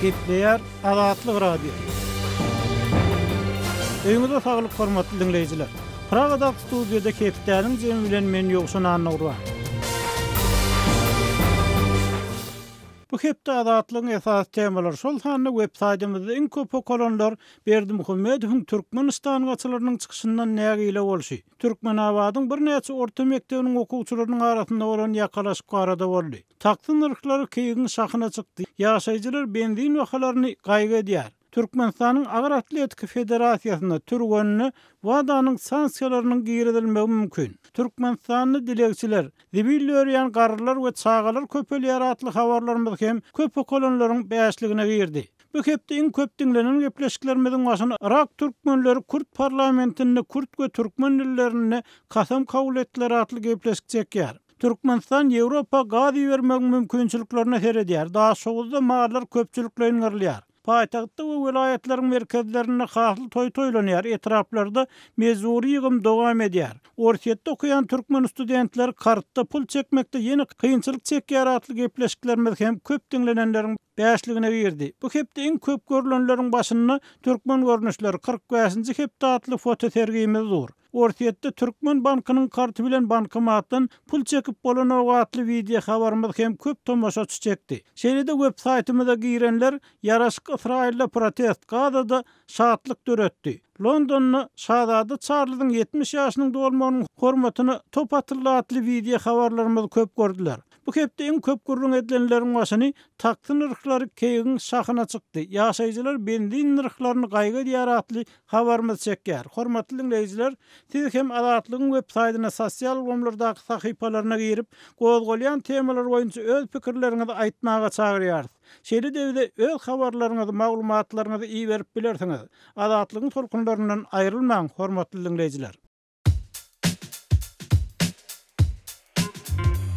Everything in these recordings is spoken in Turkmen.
Gepleýär Azatlyk Radiosy. Öýüňize saglyk hormatly diňleýjiler. Pragadaky studiýada hepdäniň jemi bilen men Ýowşan Annagurban. Bu hepde Azatlygyň esasy temalary, şol sanda web saýtymyzda iň köp okalanlar Berdimuhamedowyň türkmen yştangaçylarynyň çykyşyndan nägile bolşy, Türkmenabadyň birnäçe orta mekdebiniň okuwçylarynyň arasynda bolan ýakalaşyk barada boldy. Taksi nyrhlary keýigiň şahyna çykdy, ýaşaýjylar benzin bahalaryny gaýgy edýär. Türkmenistanyň Agyr atletika federasiýasynda türgenine WADA-nyň sanksiýalarynyň girizilmegi mümkin. Türkmenistanda dilegçiler, zibil dörýän garrylar we çagalar köpelýär atly habarlarymyz hem köp okalanlaryň bäşligine girdi. Bu hepde iň köp diňlenen gepleşiklerimiziň başyny Yrak türkmenleri kürt parlamentinde kürt we türkmen dillerinde kasam kabul etdiler atly gepleşik çekýär. Türkmenistan Ýewropa gaz ibermegiň mümkinçiliklerine seredýär, Daşoguzda mallar köpçülikleýin gyrylýar. Paýtagtda we welaýatlaryň merkezlerinde hasyl toýy toýlanýar, etraplarda mejbury ýygym dowam edýär. Orsýetde okaýan türkmen studentleri kartda pul çekmekde ýene kynçylyk çekýär atly gepleşiklerimiz hem köp diňlenenleriň bäşligine girdi. Bu hepde iň köp görlenleriň başynda Türkmen görnüşleri, 45-nji hepde atly fotosergimiz dur. Orsýetde türkmen bankynyň karty bilen bankomatdan pul çekip bolanok atly wideo habarymyz hem köp tomaşaçy çekdi. Şeýle-de web saýtymyza girenler Ýaraşyk Ysraýylda protest, Gazada şatlyk döretdi. Londonda şazada Çarlzyň 70 ýaşynyň dolmagynyň hormatyna top atyldy atly wideo habarlarymyzy köp gördüler. Bu hepde iň köp gürrüň edilenleriň başyny taksi nyrhlary keýigiň şahyna çykdy, ýaşaýjylar benzin nyrhlaryny gaýgy edýär atly habarymyz çekýär. Hormatly diňleýjiler, siz hem Azatlygyň web saýdyna sosial ulgamlardaky sahypalaryna girip, gozgalýan temalar boýunça öz pikirleriňizi aýtmaga çagyrýarys. Şeýle-de bize öz habarlaryňyzy, maglumatlaryňyzy iberip bilersiňiz. Azatlygyň tolkunlaryndan aýrylmaň, hormatly diňleýjiler!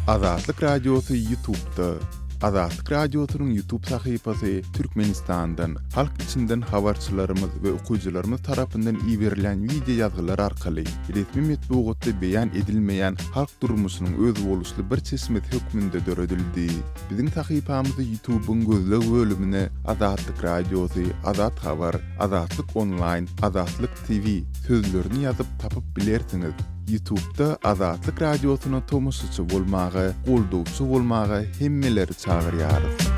Azatlyk Radiosy Ýutubda. Azatlyk Radiosynyň Ýutub sahypasy Türkmenistandan, halk içinden habarçylarymyz we okyjylarymyz tarapyndan iberilýän wideo ýazgylar arkaly resmi metbugatda beýan edilmeýän halk durmuşynyň özboluşly bir çeşmesi hökmünde döredildi. Biziň sahypamyzy Ýutubyň gözleg bölümine Azatlyk Radiosy, Azat Habar, Azatlyk Onlaýn, Azatlyk TV sözlerini ýazyp tapyp bilersiňiz. Ýutubda Azatlyk Radiosyna tomaşaçy bolmaga, goldawçy bolmaga hemmeleri çagyrýarys.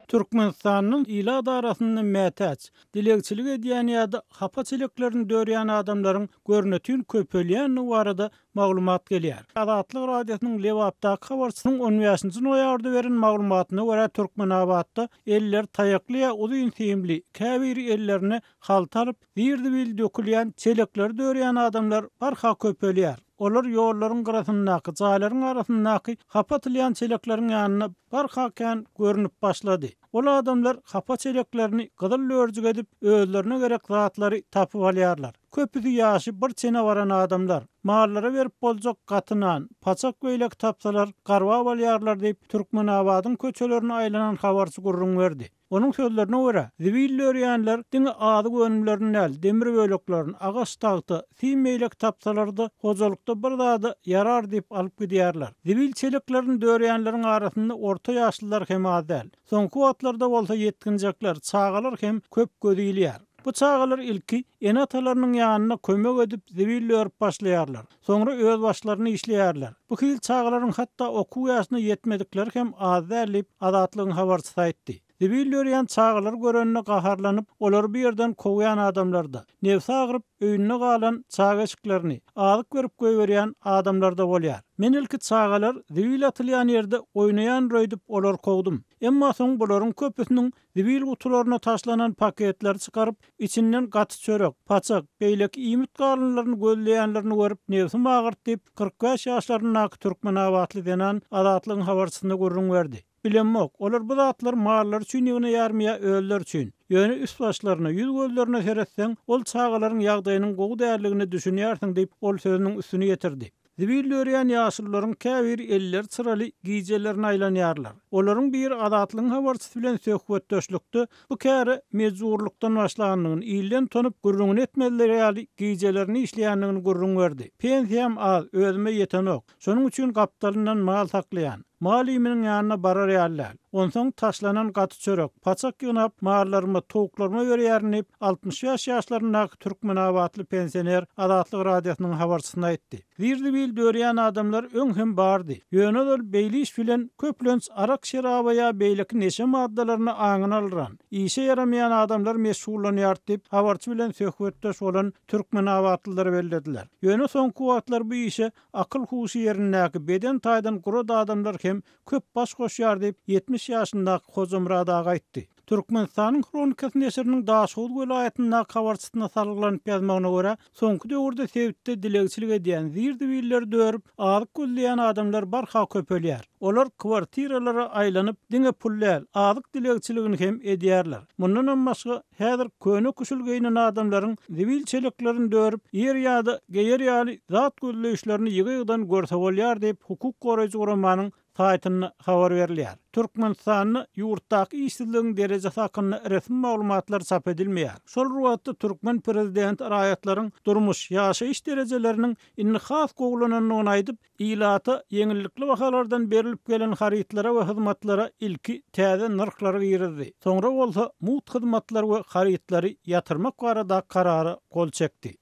Türkmenistanyň ilat arasynda mätäç, dilegçilik edýän ýa-da hapa çeleklerini dörýän adamlaryň görnetin köpelýändigi barada maglumat gelýär. Azatlyk Radiosynyň Lebapdaky habarçysynyň on bäşinji noýabrda beren maglumatyna görä, Türkmenabatda elleri taýakly ýa uzyn simli, käbiri ellerine halta alyp, zir-zibil dökülýän çelekleri dörýän adamlar barha köpelýär. Olar ýollaryň gyrasyndaky, jaýlaryň arasyndaky hapa atylýan çelekleriň ýanynda barha kän görnüp başlady. Ol adamlar hapa çeleklerini gyzyl lörjük edip, özlerine gerek zatlary tapyp alýarlar. Köpüsi ýaşy bir çene baran adamlar. Mallara berip boljak gaty nan, paçak beýleki tapsalar, garbap alýarlar diýip, Türkmenabadyň köçelerine aýlanan habarçy gürrüň berdi. Onuň sözlerine görä, zibil dörýänler diňe azyk önümlerini däl, demir böleklerini, agaç tagta, sim beýleki tapsalar-da, hojalykda bir zada ýarar diýip alyp gidýärler. Zibil çeleklerini dörýänleriň arasynda orta ýaşlylar hem az däl. Soňky wagtlarda bolsa ýetginjekler, çagalar hem köp göz ilýär. Bu çagalar ilki ene-atalarynyň ýanynda kömek edip zibil dörüp başlaýarlar. Soňra özbaşlaryna işleýärler. Bu hili çagalaryň hatda okuw ýaşyna ýetmedikleri hem az däl diýip, Azatlygyň habarçysy aýtdy. Zibil dörýän çagalary görende gaharlanyp, olary bu ýerden kowýan adamlar-da, nebsi agyryp, öýünde galan çaga eşiklerini, azyk berip goýberýän adamlar-da bolýar. Men ilki çagalar zibil atylýan ýerde oýnaýandyr öýdüp olary kowdum. Emma soň bularyň köpüsiniň Zibil gutularyna taşlanan paketleri çykaryp, içinden gaty çörek, paçak, beýleki iýmit galyndylaryny gözleýänlerini görüp, nebsim agyrdy diýip, 45 ýaşlaryndaky türkmenabatly zenan Azatlygyň habarçysyna gürrüň berdi. Bilemok, olar bu zatlary mallary üçin ýygnaýarmy ýa özleri üçin. Ýöne üst-başlaryna, ýüz-gözlerine seretseň, ol çagalaryň ýagdaýynyň gowy däldigine düşünýärsiň diýip, ol sözüniň üstüni ýetirdi. Zibil dörýän ýaşulularyň käbiri elleri çyraly gijelerine aýlanýarlar. Olaryň biri Azatlygyň habarçysy bilen söhbetdeşlikde bu käre mejburlykdan başlandygyny, ilden utanyp gürrüňini etmezleri ýaly gijelerini işleýändigini gürrüň berdi. Pensiýam az, özüme ýetenok. Şonuň üçin gapdalyndan mal saklaýan. Mal iýminiň ýanyna barar ýaly däl. Onsoň taşlanan gaty çörek, paçak ýygnap, mallaryma, towuklaryma berýärin diýip, 65 ýaşlaryndaky türkmenabatly pensioner Azatlyk Radiosynyň habarçysyna aýtdy. Zir-zibil dörýän adamlar öň hem bardy. Ýöne olar beýle iş bilen, köplenç, arak-şeraba ýa beýleki neşe maddalaryna aňyny aldyran, işe ýaramaýan adamlar meşgullanýardy diýip, habarçy bilen söhbetdeş bolan türkmenabatlylar bellediler. Ýöne soňky wagtlar bu işe akyl-huşy ýerindäki, beden taýdan gurat adamlar hem köp baş goşýar diýip, 70 ýaşyndaky Hojamyrat aga aýtdy. Türkmenistanyň Hronikasy neşiriniň Daşoguz welaýatyndaky habarçysyna salgylanyp ýazmagyna görä, soňky döwürde sebitde dilegçilik edýän, zir-zibilleri dörüp, azyk gözleýän adamlar barha köpelýär. Olar kwartiralara aýlanyp, diňe pul däl, azyk dilegçiligini hem edýärler. Mundanam başga, häzir köne-küşül geýnen adamlaryň zibil çeleklerini dörüp, iýer ýa-da geýer ýaly zat gözleýişlerini ýygy-ýygydan görse bolýar diýip, hukuk goraýjy guramanyň saýtynda habar berilýär. Türkmenistanda ýurtdaky işsizligiň derejesi hakynda resmi maglumatlar çap edilmeýär. Şol bir wagtda türkmen prezidenti raýatlaryň durmuş, ýaşaýyş derejeleriniň indi has gowulanandygyny aýdyp, ilata ýeňillikli bahalardan berlip gelen harytlara we hyzmatlara ilki täze nyrhlary girizdi. Soňra bolsa mugt hyzmatlary we harytlary ýatyrmak barada karara gol çekdi.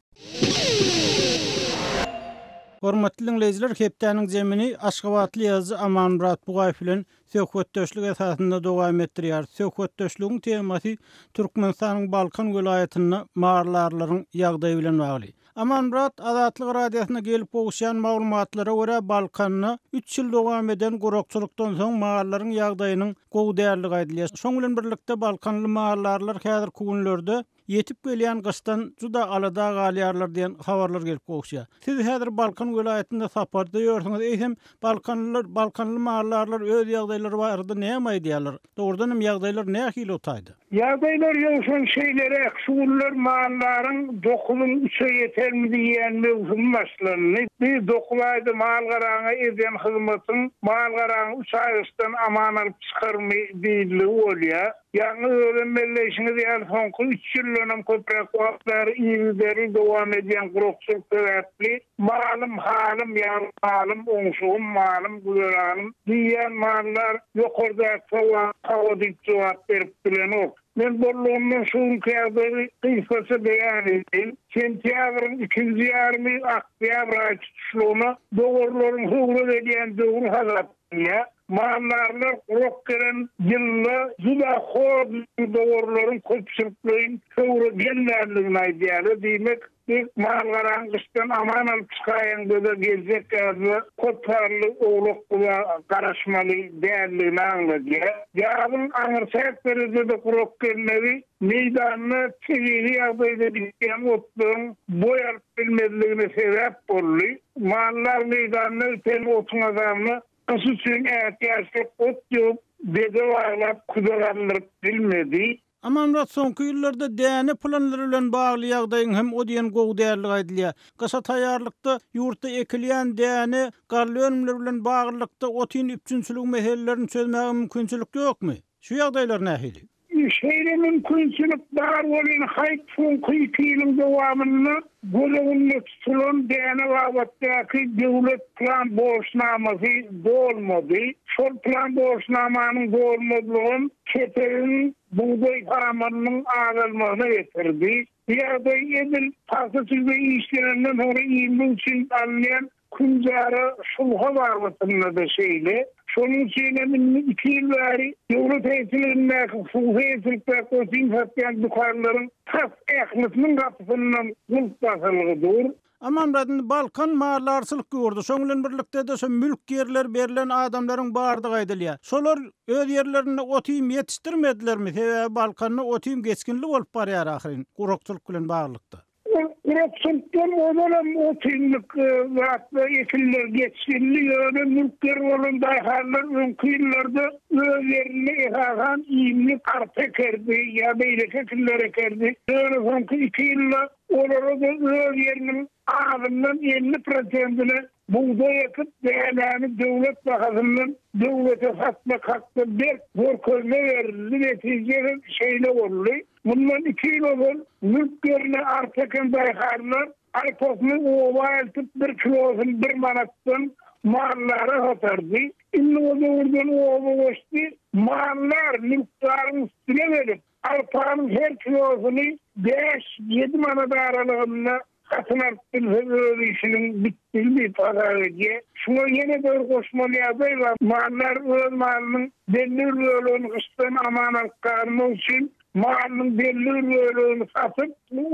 Hormatly diňleýjiler, hepdäniň jemini aşgabatly ýazyjy Amanmyrat Bugaýew bilen söhbetdeşlik esasynda dowam etdirýäris. Söhbetdeşligiň temasy Türkmenistanyň Balkan welaýatynda maldarlaryň ýagdaýy bilen bagly. Amanmyrat, Azatlyk Radiosyna gelip gowuşýan maglumatlara görä, Balkanda üç ýyl dowam eden gurakçylykdan soň mallaryň ýagdaýynyň gowy däldigi aýdylýar. Şoň bilen birlikde, balkanly maldarlar häzirki günlerde ýetip gelýän gyşdan juda alada galýarlar diýen habarlar gelip gowuşýar. Siz häzir Balkan welaýatynda saparda ýörsüňiz, eýsem, balkanlylar, balkanly maldarlar öz ýagdaýlary barada näme aýdýarlar? Dogrudan hem ýagdaýlar nähili o taýda? Ýagdaýlar ýowşan şeýleräk, şu günler maldaryň dokuzyň üçe ýetermi diýýän möwsümi başlandy. Biz dokuz aýda mal-garaňa eden hyzmatyň mal-garaňy üç aý gyşdan aman alyp çykarmy diýildigi bolýar. Ýaňy özem belleýşiňiz ýaly, soňky üç ýyldanam köpräk wagt bäri yzygiderli dowam edýän gurakçylyk sebäpli malym, halym, ýagny malym, oňşugym, malym, güzeranym diýýän mallar ýokardaky sowala hawa diýip jogap berip bilenok. Men bollugyndan şu günki ýagdaýy gysgaça beýan edeýin. Sentýabryň ikinji ýarymy oktýabr aýy tutuşlygyna dowarlaryň höwre gelýän döwri hasaplanýar. Maldarlar gurak gelen ýylda juda hor dowarlaryň köpçülikleýin höwre gelmändigini aýdýarlar. Diýmek, biz mal-garany gyşdan aman alyp çykaýaňda-da geljek ýazda köp sanly owlak-guza garaşmaly däldigini aňladýar. Ýazyň aňryçäk derejede gurak gelmegi meýdanda tebigy ýagdaýda bitýän otlaryň boý alyp bilmezligine sebäp boldy. Mallar meýdanda biten otuň azabyna Gyş üçin ätiýaçlyk ot ýygyp, bede baglap, küde galdyryp bilmedi. Amanmyrat, soňky ýyllarda däne planlary bilen bagly ýagdaýyň hem o diýen gowy däldigi aýdylýar. Gyşa taýýarlykda ýurtda ekilýän däne, galla önümleri bilen baglylykda otyn üpjünçiligi meselelerini çözmäge mümkinçilik ýokmy? Şu ýagdaýlar nähili? Şeýle mümkinçilik bar welin, haýp soňky iki ýylyň dowamynda göz öňünde tutulan däne babatdaky döwlet plan borçnamasy dolmady. Şol plan borçnamanyň dolmazlygam kepegiň, bugdaý samanynyň azalmagyna getirdi. Bu ýagdaý edil pagta çigde işlenenden soňra iýmek üçin alynýan Künjara şulha babatynda-da şeýle. Şonuň üçin hem indi iki ýyl bäri döwlet eýeçiligindäki, hususy eýeçilikdäki otyn satýan dükanlaryň tas ählisiniň gapysyndan gulp basylgy dur. Amanmyrat, indi Balkan maldarçylyk ýurdy. Şoň bilen birlikde-de şo mülk ýerleri berlen adamlaryň bardygy aýdylýar. Şolar öz ýerlerinde ot-iým ýetişdirmedilermi? Sebäbi Balkanda ot-iým geçginli bolup barýar ahyryn, gurakçylyk bilen baglylykda. Ol gurakçylykdan ozalam otynlyk zatlar, ekinler geçginli, ýöne mülk ýeri bolan daýhanlar öňki ýyllarda öz ýerinde esasan iýmlik arpa ekerdi ýa beýleki ekinler ekerdi. Ýöne soňky iki ýylda olara-da öz ýeriniň azyndan 50 prosentine bugdaý ekip, dänäni döwlet bahasyndan döwlete satmak hakda berk görkezme berildi, netije hem şeýle boldy. Mundan iki ýyl ozal mülk ýerine arpa eken daýhanlar arpasyny oba eltip, bir kilosyny bir manatdan. Maldara satardy. Indi o döwürden oba göçdi. Maldar mülkdaryň üstüne gelip, arpanyň her kilosyny bäş-ýedi manat aralygynda satyn alyp bilse öz işiniň bitdigi diýip hasap edýär. Şuňa ýene-de bir goşmaly ýagdaý bar. Maldar öz malynyň belli bir bölegini gyşdan aman alyp galmak üçin malynyň belli bir bölegini satyp,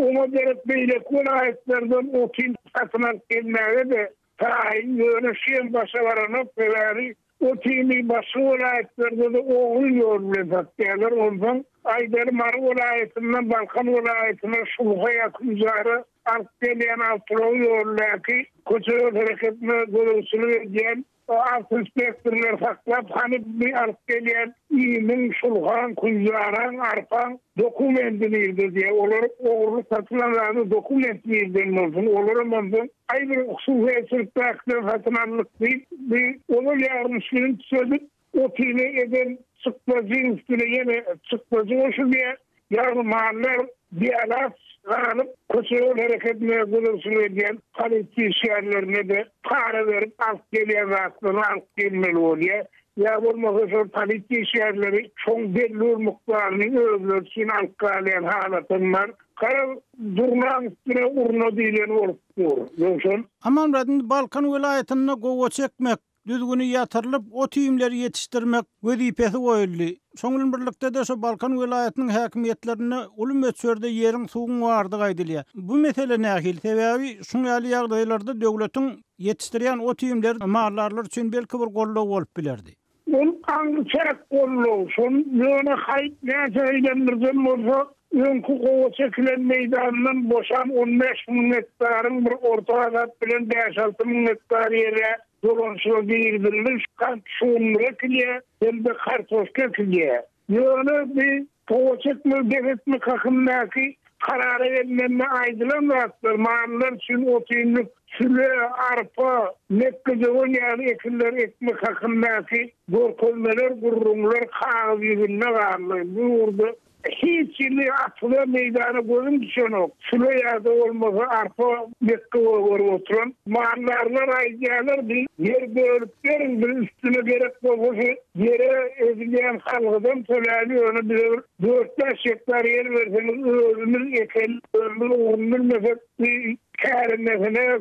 oňa derek beýleki welaýatlardan otyn satyn alyp gelmäge-de taýyn. Ýöne şu hem başa baranok, sebäbi otyny başga welaýatlarda-da ogry ýol bilen satýarlar. Onsoň aýdaly Mary welaýatyndan Balkan welaýatyna şulha ýa künjara alyp gelýän awtoulag ýolundaky köçe-ýol hereketine gözegçilik edýän Awtoinspektorlar saklap, hany bi alyp gelýän iýmiň, şulhaň, künjaraň, arpaň dokumendi nirde diýýär. Olar ogurlyk satylan zady dokument nirden bolsun, olaram onsoň aý bir hususyýetçilikdäkiden satyn aldyk diýip, bi ozal ýarymyşlygyny tüzedip, otyny eden çykdajyň üstüne ýene çykdajy goşulýar. Ýagny mallar bialaç galyp, köçe-ýol hereketine gözegçilik edýän polisiýa işgärlerine-de para berip alyp gelýän zatlaryny alyp gelmeli bolýar. Ýa bolmasa şol polisiýa işgärleri şoň belli bir mukdaryny özleri üçin alyp galýan halatam bar. Garaz, durnaň üstüne urna diýleni bolup dur, Ýowşan. Amanmyrat, indi Balkan welaýatynda gowaça ekmek, düzgüni ýatyrylyp, ot-iýmleri ýetişdirmek wezipesi goýuldy. Şonuň bilen birlikde-de şu Balkan welaýatynyň häkimiýetlerinde uly möçberde ýeriň, suwuň bardygy aýdylýar. Bu mesele nähili? Sebäbi şuň ýaly ýagdaýlarda döwletiň ýetişdirýän ot-iýmleri maldarlar üçin belki bir goldaw bolup bilerdi. Ol aňryçäk goldaw. Şony ýöne haýyt näçe eýlendirjek bolsa, öňki gowaça ekilen meýdandan boşan on bäş müň gektaryň bir orta hasap bilen bäş-alty müň gektar ýer-ä dolanyşyga girizildi. Gant şugundyr ekilýär hem-de kartoşka ekilýär. Ýöne bi gowaça ekmegi bes etmek hakyndaky karara gelnende aýdylan zatlar mallar üçin ot-iýmlik süle, arpa, mekgejöwen ýaly ekinleri ekmek hakyndaky görkezmeler, gürrüňler kagyz ýüzünde galdy. Bu ugurda Hiç hili atyza meýdana gözüm düşenok. Süle ýa-da bolmasa arpa, mekge görüp oturan maldarlar aýdýarlar, bir ýer bölüp beriň, biz üstüne gerek bolsa şu ýere edilýän salgydam töläli, ýöne bize bir dört-bäş gektar ýer berseňiz özümiz ekeli, özümiz ugruny bilmesek bir kärendesinä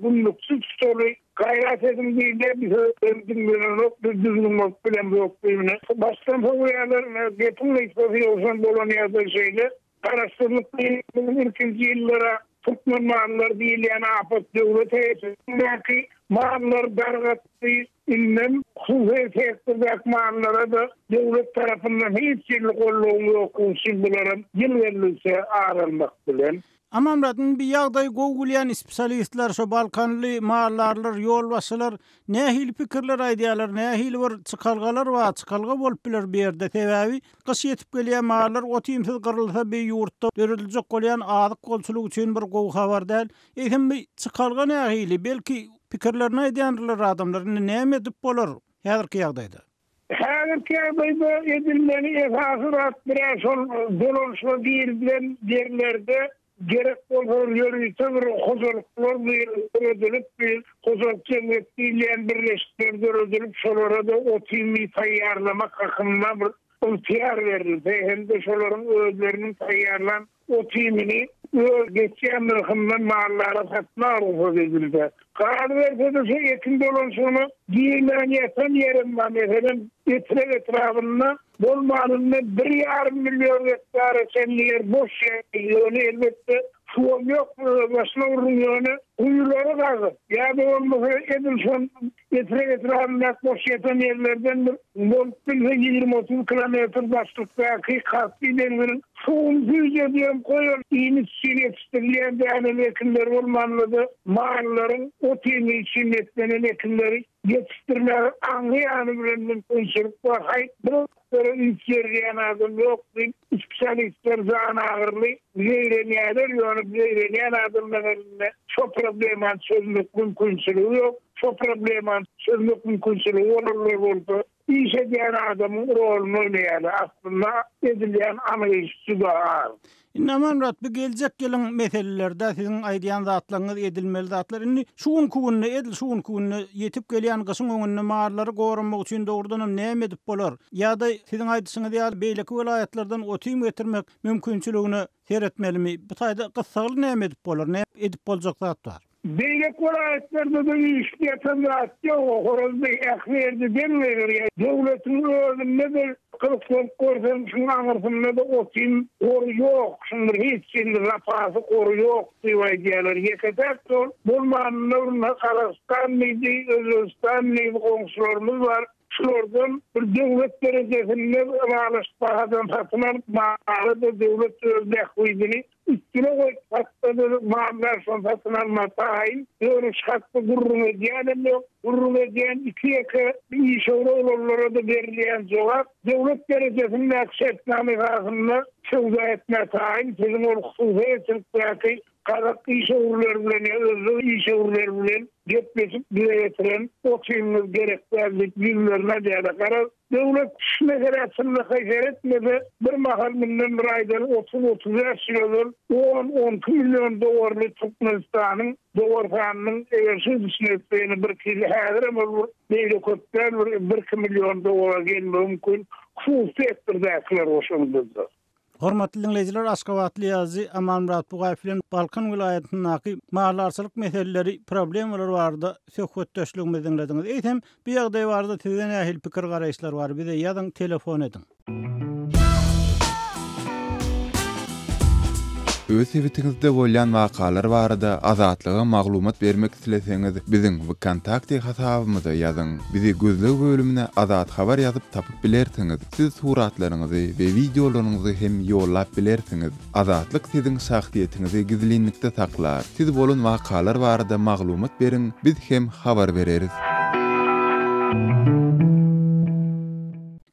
günlükçi tutaly. Gaýrat ediň diýilýär, bir sözem diňlenenok, biz düzgün bolup bilemzok diýibine. Başdan sowýarlar, gepiň gysgasy ýowşan bolan ýagdaý şeýle. Garaşsyzlyk diýleniň ilkinji ýyllara türkmen mallary diýilýän apat döwlet eýeçiligindäki mallary dargatdy. Indem hususy sektordaky mallara-da döwlet tarapyndan hiç hili goldawyň ýoklugy üçin bularam ýyl geldigiçe azalmak bilen. Amanmyrat, indi bi ýagdaýy gowy bilýän spesialistler, şo balkanly maldarlar, ýolbaşçylar nähili pikirler aýdýarlar, nähili bir çykalgalar bar, çykalga bolup biler bu ýerde? Sebäbi gyş ýetip gelýär, mallar ot-iýmsiz gyrylsa bi ýurtda dörediljek bolýan azyk bolçulygy üçin bir gowy habar däl. Eýsem bi çykalga nähili? Belki pikirlerini aýdýandyrlar adamlar, indi näme edip bolar häzirki ýagdaýda? Häzirki ýagdaýda edilmeli esasy zat bir-ä şol dolanyşyga girizilen ýerlerde gerek bolsa bir ýörite bir hojalyklar bir döredilip, bir hojalyk jemgyýet diýilýän birleşikler döredilip, şolara-da ot-iými taýýarlamak hakynda bir ygtyýar berilse hem-de şolaryň özleriniň taýýarlan Ot-iýmini öz geçýän nyrhyndan mallara satmaga rugsat edilse. Galyberse-de şu ekin dolanyşygyna girmän ýatan ýerem bar. Meselem, Etrek etrabynda bolmanynda bir ýarym million gektara çenli ýer boş ýer. Ýöne elbetde suwam ýok, özbaşyna gürrüň ýöne guýulary gazyp ýa-da bolmasa edil şol Etrek etrabyndaky boş ýatan ýerlerden bir bolup bilse 20-30 kilometr daşlykdaky Kaspi deňziniň suwuny süýjedýän goýal iýmit üçin ýetişdirilýän däneli ekinler bolmanda-da mallaryň ot-iými üçin niýetlenen ekinleri ýetişdirmäge aňry ýany bilen mümkinçilik bar. Haýp, bu zatlara üns berýän adam ýok diýip, spesialistler janagyryly zeýrenýärler, ýöne zeýrenýän adamlaryň elinde şo problemany çözmek mümkinçiligi ýok. Şo problemany çözmek mümkinçiligi bolanlar bolsa. Iş edýän adamyň roluny oýnaýarlar. Aslynda edilýän anyk iş juda az. Indi Amanmyrat bu geljek ýylyň meseleleri-dä siziň aýdýan zatlaryňyz edilmeli zatlar. Indi şu günki günde edil şu günki günde ýetip gelýän gyşyň öňünde mallary goramak üçin dogrudanam näme edip bolar? Ýa-da siziň aýdyşyňyz ýaly beýleki welaýatlardan ot-iým getirmek mümkinçiligine seretmelimi? Bu taýda gyssagly näme edip bolar? Näme edip boljak zat bar? Beýleki welaýatlarda-da üýşüp ýatan zat ýok, horazly ähli ýerde deň gygyrýar. Döwletiň özünde-de gyzyklanyp görseň, şuň aňyrsynda-da otyn gory ýok, şuň bir hiç hili zapasy gory ýok diýip aýdýarlar. Ýeke-täk şol bolmanynda bir Gazagystan diýdi, Özbegistan diýdi goňşularymyz bar. Şulardan bir döwlet derejesinde ylalaşyk bahadan satyn alyp, mala-da döwlet öz bähbidini Üstüne goýup satsa-da maldar şony satyn almaga taýyn. Ýöne şu hakda gürrüň edýänem ýok. Gürrüň edýän iki-ýeke işewür oglanlara-da berilýän jogap, döwlet derejesindäki şertnama esasynda söwda etmäge taýyn, siziň ol hususy eýeçilikdäki gazak işewürleri bilen ýa özbek işewürleri bilen gepleşip bize getiren otyňyz gerek däl diýip ýüzlerini alýarlar. Garaz, Döwlet şu meselä çynlakaý seretmese, bir mahal mundan bir aýdaly otuz-otuzbäş ýyl ozal on-onki million dowarly Türkmenistanyň dowar sanynyň eger şu gidişine gitse ýene birki ýyl häzirem ol bir beýle köp däl bir birki million dowara gelmegi mümkin, hususy sektordakylar goşanymyzda. Hormatly diňleýjiler, aşgabatly ýazyjy Amanmyrat Bugaýew bilen Balkan welaýatyndaky maldarçylyk meseleleri, problemalary barada söhbetdeşligimizi diňlediňiz. Eýsem, bu ýagdaý barada sizde nähili pikir-garaýyşlar bar? Bize ýazyň, telefon ediň. Öz sebitiňizde bolýan wakalar barada Azatlyga maglumat bermek isleseňiz, biziň Wkontakte hasabymyza ýazyň. Bizi gözleg bölümine Azat Habar ýazyp tapyp bilersiňiz. Siz suratlaryňyzy we wideolaryňyzy hem ýollap bilersiňiz. Azatlyk siziň şahsyýetiňizi gizlinlikde saklar. Siz bolan wakalar barada maglumat beriň, biz hem habar bereris.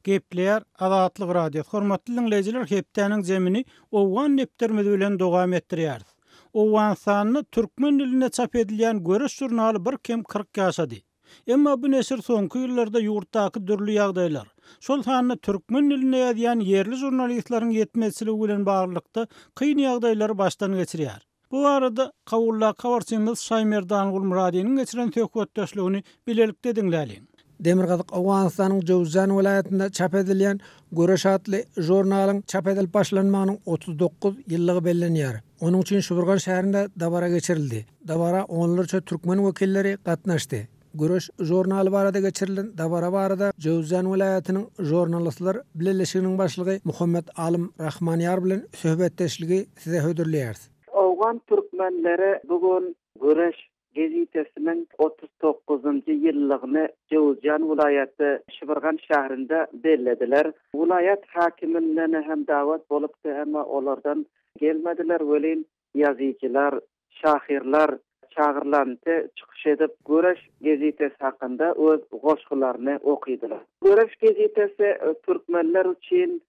Gepleýär Azatlyk Radiosy. Hormatly diňleýjiler hepdäniň jemini Owgan depderimiz bilen dowam etdirýäris. Owganystanda türkmen dilinde çap edilýän Göreş žurnaly bir kem 40 ýaşady. Emma bu neşir soňky ýyllarda ýurtdaky dürli ýagdaýlar, şol sanda türkmen dilinde ýazýan ýerli žurnalistleriň ýetmezçiligi bilen baglylykda kyn ýagdaýlary başdan geçirýär. Bu barada Kabuldaky habarçymyz Şaýmerdan Gulmyradynyň geçiren söhbetdeşligini bilelikde diňläliň. Demirgazyk Owganystanyň Jöwzjan welaýatynda çap edilýän Göreş atly žurnalyň çap edilip başlanmagynyň 39 ýyllygy bellenýär. Onuň üçin Şuburgan şäherinde dabara geçirildi. Dabara onlarça türkmen wekilleri gatnaşdy. Göreş žurnaly barada geçirilen dabara barada Jöwzjan welaýatynyň Žurnalistler bileleşiginiň başlygy Muhammet Alym Rahmanýar bilen söhbetdeşligi size hödürleýäris. Owgan türkmenleri bu gün Göreş gazetesiniň 39-njy ýyllygyny Jöwüzjan welaýaty Şibirgan şäherinde bellediler. Welaýat häkiminden hem dawat bolupdy, emma olardan gelmediler welin, ýazyjylar, şahyrlar çagyrylandy çykyş edip, Göreş gazetesi hakynda öz goşgularyny okydylar. Göreş gazetesi türkmenler üçin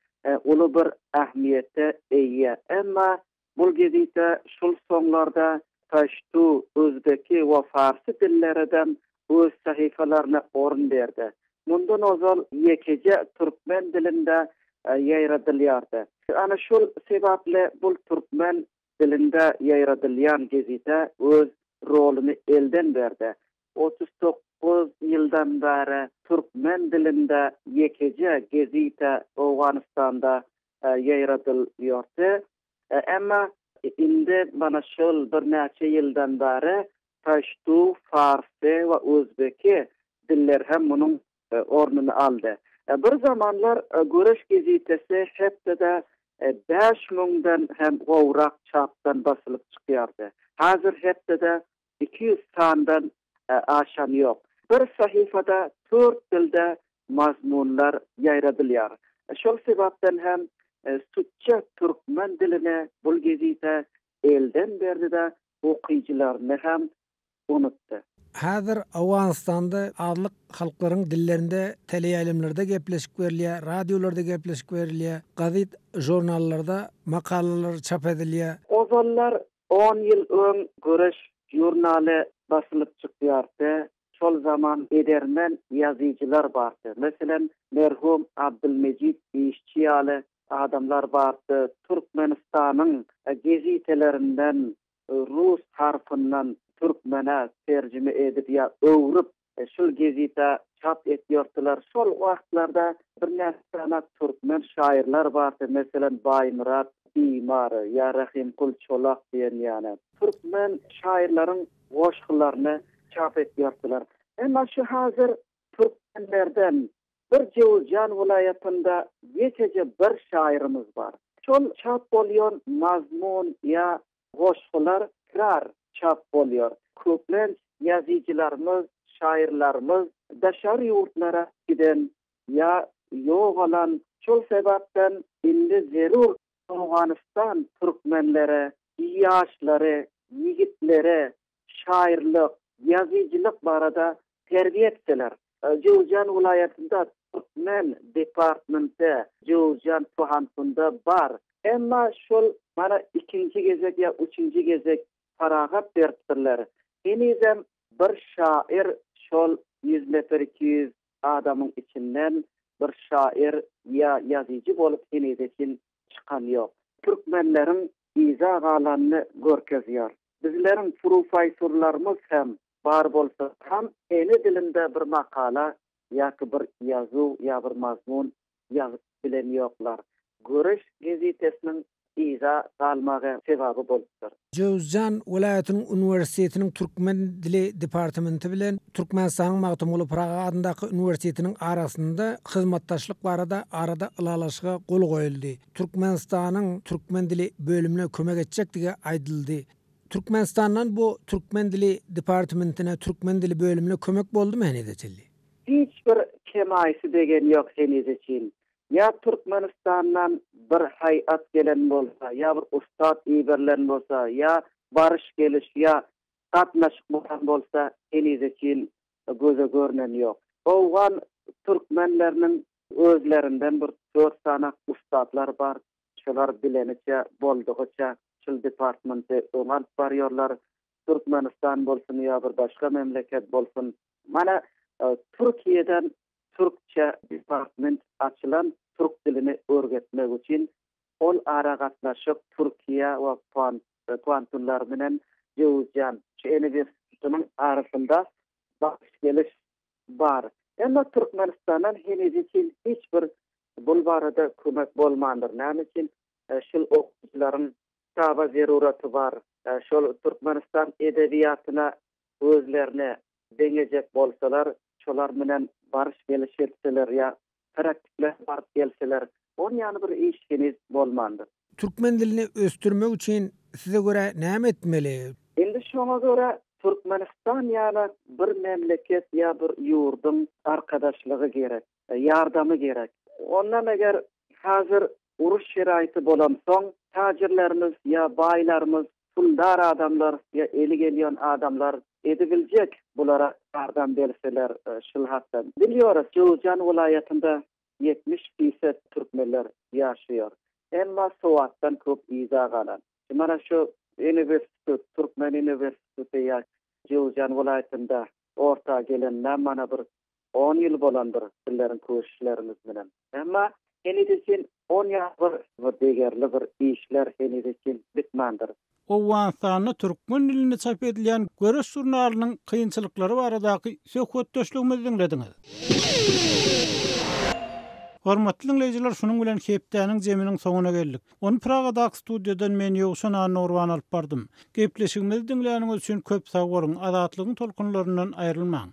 uly bir ähmiýete eýe. Emma Bul gezite şul soňlarda paştu, özbeki we farsy dillereden öz sahyfalaryna orun berdi. Mundan ozal ýekeje türkmen dilinde ýaýradylýardy. Ana şul sebapli bul türkmen dilinde ýaýradylýan gezite öz roluny elden berdi. 39 ýyldan bäri türkmen dilinde ýekeje gezite Owganystanda ýaýradylýardy. Emma indi mana şol birnäçe ýyldan bäri paştu, farsy we özbeki dilleri hem munuň ornuny aldy. Bir zamanlar Göreş gazetesi hepdede bäş müňden hem gowrak çapdan basylyp çykýardy. Häzir hepdede 200 sandan aşan ýok. Bir sahypada dört dilde mazmunlar ýaýradylýar. Şol sebäpden hem suçça türkmen dilini bul gezite elden berdi-de, okyjylaryny hem unutdy. Häzir Owganystanda azlyk halklaryň dillerinde teleýaýlymlarda gepleşik berilýär, radiolarda gepleşik berilýär, gazet, žurnallarda makalalar çap edilýär. Ozallar on ýyl öň Göreş žurnaly basylyp çykýardy. Şol zaman. zaman edermen ýazyjylar bardy. Meselem, merhum Abdylmejit Işçi ýaly adamlar bardy. Türkmenistanyň gezitelerinden rus harpyndan türkmene terjime edip ýa öwrüp şul gezita çap etýordiler. Şol wagtlarda birnäçe sany türkmen şaýyrlar bardy, meselem Baýmyrat Bimar ýa Rahymkul Çolak diýen ýaly. Türkmen şaýyrlaryň goşgularyny çap etýordiler. Emma şu hazir türkmenlerden bir Jöwüzjan welaýatynda ýekeje bir şaýyrymyz bar. Şol çap bolýan mazmun ýa goşgular krar çap bolýar. Köplenç ýazyjylarymyz, şaýyrlarymyz daşary ýurtlara giden ýa ýogalan. Şol sebäpden indi zerur Owganystan türkmenlere, ýaşlary, ýigitlere şaýyrlyk, ýazyjylyk barada terbiýe etseler. Jöwüzjan welaýatynda türkmen departmenti Jöwüzjan pohantunda bar. Emma şol mana ikinji gezek ýa üçünji gezek parahat beripdirler. Henizem bir şaýyr şol ýüz nefer 200 adamyň içinden bir şaýyr ýa ýazyjy bolup henize çin çykan ýok. Türkmenleriň yza galanyny görkezýär. Bizleriň prufaýsurlarymyz hem bar bolsa tam ene dilinde bir makala ýa-ki bir ýazuw ýa bir mazmun ýazyp bilen ýoklar. Göreş gezitesiniň yza galmagy sebaby bolupdyr. Jöwüzjan welaýatynyň uniwersitetiniň türkmen dili departamenti bilen Türkmenistanyň Magtymguly Pyragy adyndaky uniwersitetiniň arasynda hyzmatdaşlyk barada arada ylalaşyga gol goýuldy. Türkmenistanyň türkmen dili bölümine kömek etjekdigi aýdyldy. Türkmenistandan bu türkmen dili departamentine, türkmen dili bölümine kömek boldumy henize çenli? Hiç bir kemaýsy degen ýok henize çyn. Ýa Türkmenistandan bir haýat gelen bolsa, ýa bir ussat iberilen bolsa, ýa baryş-geliş, ýa gatnaşyk bolan bolsa henize çyn göze görnen ýok. Owgan türkmenleriniň özlerinden bir dört sany ussatlar bar. Şolar bileniçe, boldugyça şul departmenti öňe alyp barýarlar. Türkmenistan bolsun ýa bir başga memleket bolsun. Mana Türkiýeden türkçe department açylan türk dilini örgetmek üçin ol aragatnaşyk Türkiýe we Kwantunlar bilen Jöwüzjan şu uniwersitetiniň arasynda baryş-geliş bar. Emma Türkmenistandan heniz üçin hiç bir bul barada kömek bolmandyr. Näme üçin şul okuwçylaryň kitaba zeruraty bar. Şol Türkmenistan edebiýatyna özlerini deňejek bolsalar, şolar bilen baryş-geliş etseler ýa praktikler baryp gelseler, on ýaly bir iş heniz bolmandyr. Türkmen dilini ösdürmek üçin size görä näme etmeli? Indi şoňa görä Türkmenistan ýaly bir memleket ýa bir ýurduň arkadaşlygy gerek, ýardamy gerek. Ondan eger hazir uruş şeraýty bolansoň tajirlerimiz ýa baýlarymyz, puldar adamlar ýa eli gelýän adamlar edibiljek bulara ýardam berseler şul hakda. Bilýorys Jöwüzjan welaýatynda 70 fised türkmenler ýaşaýar. Emma sowatdan köp yza galan. Mana şu uniwersitet, türkmen uniwersiteti ýa Jöwüzjan welaýatynda orta gelenine mana bir on ýyl bolandyr bizleriň köşüşlerimiz bilen. Emma heniz üçin on ýaly bir bir degerli bir işler heniz üçin bitmandir. Owganystanda türkmen dilinde çap edilýän Göreş žurnalynyň kynçylyklary baradaky söhbetdeşligimizi diňlediňiz. Hormatly diňleýjiler şunuň bilen hepdäniň zeminiň soňuna geldik. Ony Pragadaky studiýadan men Ýowşan Annagurban alyp bardym. Gepleşigimizi diňläniňiz üçin köp sag boluň, Azatlygyň tolkunlaryndan aýrylmaň.